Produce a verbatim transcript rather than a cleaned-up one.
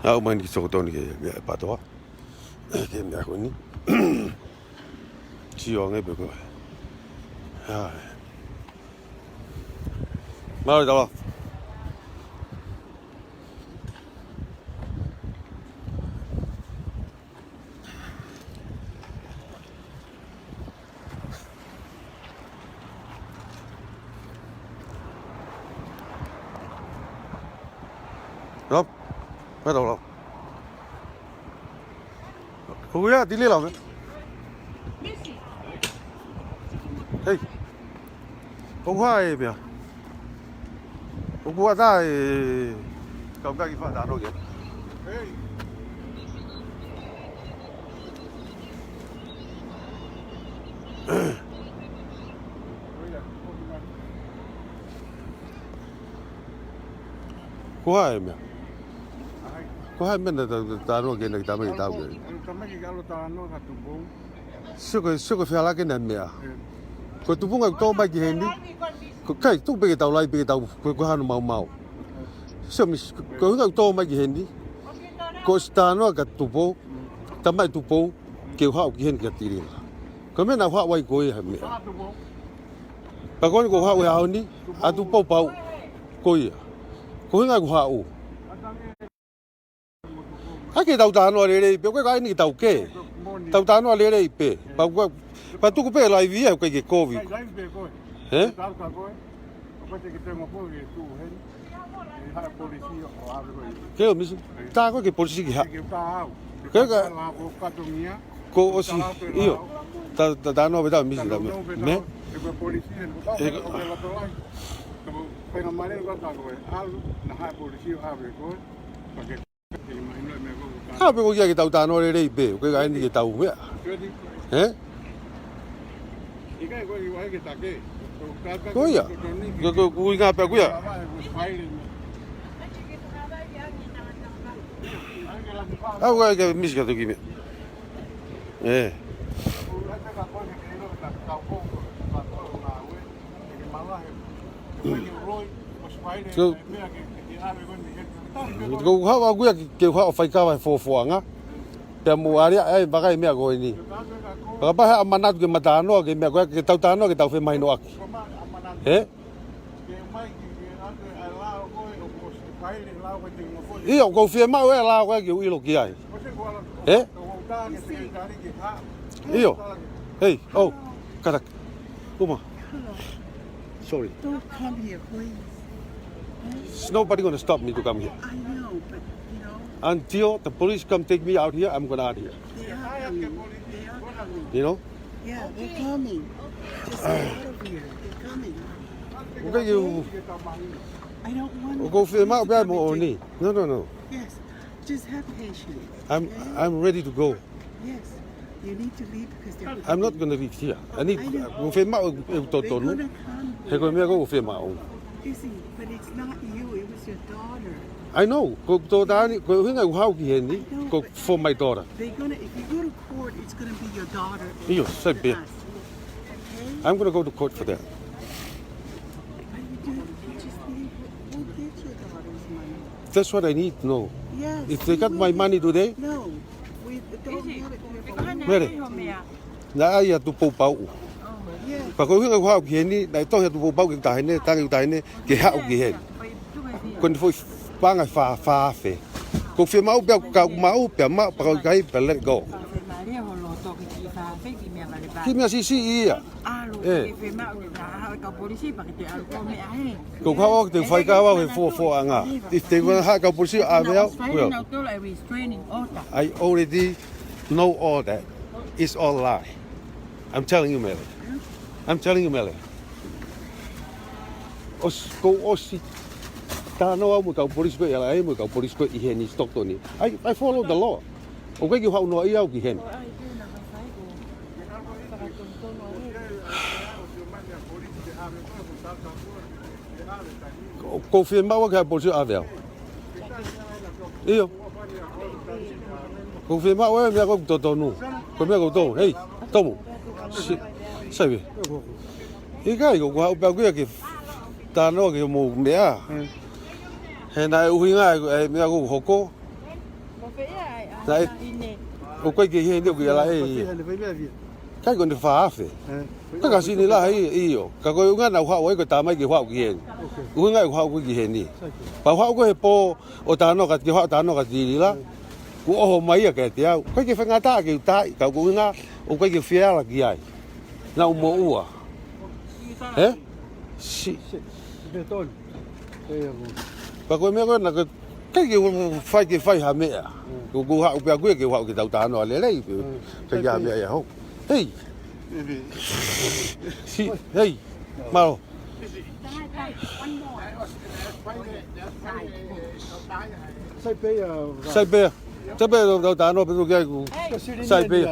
Aʻu mai eni ki Sokotoni ke meʻa e PATOA. Ke meʻa ko eni. Sio ange pē ko ē. ʻAi. Mālō e tau. Lop. Mai tau lop. Ko ia, tili lau, eh? Hei. ʻOku hā e meʻa? ʻOku ʻatā e kau meʻa ke fakatalanoa ki ai. Ko e hā e meʻa? Ko e hā e meʻa naʻa tau talanoa ki ai, naʻa ke tala mai ke tau ki ai? Tala mai ke ʻalu talanoa kia Tupou. Sio ko e, sio ko e fehālaaki ʻena e meʻa. Ko e tupunga ʻoku tō mai ki heni. Ko e kai, tuku pē ke tau laivi pē ke tau, ko e, ko e hano maumau. Sio Misi, ko, ko e ʻuhinga ʻoku tō mai ki heni. Ko e ʻosi talanoa kia Tupou, tala mai Tupou, ke u haʻu ki heni kia Tilila. Ko e meʻa naʻa ku haʻu ai ko ia he meʻa. Pea ko eni ʻoku ou haʻu he ʻaho ni, ʻa Tupou pau, ko ia. Ko e ʻuhinga ʻoku ou haʻu. ʻAi ke tau talanoa lelei pē, ko e kai ni ke tau kē. Tau talanoa lelei pē. Pea ko, pea tuku pē laivi ia, ʻoku ʻikai ke kovi. He? Ke o Misi. Tā ko e ke polisi ki hā. Ke ka. Ko e ʻosi, ʻio. Tā, tā, talanoa pē tau Misi tā meʻa. Meʻa? Ka pe ko ia ke tau talanoa lelei pē, ko e kai ni ke tau meʻa. He? Ko ia. Ko, ko, ko ʻuhinga pē ko ia. ʻA, ko e ke Misi ka toki meʻa. ʻE. So, ko u haʻu au ia ke, ke u haʻu ʻo faikava he fōfōʻanga. Pea mou ʻalu ʻo vakai e meʻa ko eni. Fakapā ha manatu ke ma talanoa ki he meʻa ko ē, ke tau talanoa, ke tau femahinoʻaki. He? ʻIo, ʻoku ou fiemaʻu e lao ko ē ke u ʻilo ki ai. He? ʻIo. Hei, oh, kātaki. Uma. Hello. Sorry. Don't come here, please. There's nobody gonna stop me to come here. I know, but, you know. Until the police come take me out here, I'm gonna out here. They are coming. They are coming. You know? Yeah, they're coming. Just get out of here. They're coming. Okay, you. I don't want to. ʻOku ou fiemaʻu pē moʻoni. No, no, no. Yes. Just have patience. I'm, okay? I'm ready to go. Yes. You need to leave because they're coming. I'm not gonna leave here. I need, I know. ʻOku ou fiemaʻu e, e totonu. They're gonna come. He ko e meʻa ʻoku ou fiemaʻu. Izzy, but it's not you. It was your daughter. I know. Ko e tō tāni, ko e ʻuhinga ʻoku ou haʻu ki heni, I know, ko e but for my daughter. They're gonna, if you go to court, it's gonna be your daughter and not us. ʻIo, sai pē. Okay? I'm gonna go to court for that. But you do, you just need, we'll get your daughter's money. That's what I need to know. Yes, we will get. If they got my money today, no. We don't have it. Mele. Naʻe ʻai ʻa Tupou pau. Yes. Pea ko e ʻuhinga ʻoku ou haʻu ki heni, naʻe tohi ʻa Tupou pau ke u taʻahine, tangi u taʻahine, ke haʻu ki heni. Ko eni foʻi paʻanga fā, fā afe. ʻOku ou fiemaʻu pē ʻoku maʻu, pea maʻu, pea ʻikai, pea let it go. Kiʻi meʻa siʻisiʻi ia. ʻAlu, ʻe. Ke fiemaʻu ke ta haʻu e kau polisi, pea ke te ʻalu koe meʻa he. Ko e kau ke te faikava he fōfōʻanga. If they wanna haʻu e kau polisi, ʻave au, well. I already know all that. It's all lie. I'm telling you, Mele. I'm telling you, Mele. ʻOsi, ko e ʻosi. Talanoa au mo e kau polisi ko ē, ʻi L A, mo e kau polisi ko ē ʻi heni Stockton ni. I, I follow the law. ʻOku ʻikai ke u haʻu noa ia au ki heni. ʻOku ou fiemaʻu ke haʻu e polisi ʻo ʻave au. ʻIo. ʻOku ou fiemaʻu e meʻa ʻoku totonu. Ko e meʻa ʻoku totonu. Hei, Tomu. Si-, sai pē. ʻIkai, ko e haʻu pē au ia ke talanoa ki hoʻomou meʻa. He naʻe ʻuhinga e, e meʻa ʻoku hoko. Naʻe, ʻoku ʻikai ke ʻi heni ʻoku ʻi ala ʻe ia. ʻIkai ko ʻene fā afe. Ka ko e sini lahi ʻio. Ka ko e ʻuhinga naʻá ku haʻu ai ko e talamai ke u haʻu ki heni. ʻUhinga ʻeku haʻu ko ē ki heni. Pea u haʻu ko ē he pō ʻo talanoa kiate, ke u haʻu ʻo talanoa kiate Tilila. Kuo ʻoho mai ia kiate au. ʻIkai ke faingataʻa ke u taaʻi, ka ko e ʻuhinga ʻoku ʻikai ke fie ala ki ai. Naʻá ku moʻua. Ē? Si. Pea ko e meʻa ko ē naʻá ke, ʻikai ke u fai ke fai ha meʻa. Ko, ko u haʻu pē au ko ē ke u haʻu ke tau talanoa lelei pē. ʻIkai ke ha meʻa ia hou. Hei. Si, hei. Mālō. Sai pē ia. Sai pē ia. Tau talanoa pē ki ai ko. Sai pē ia.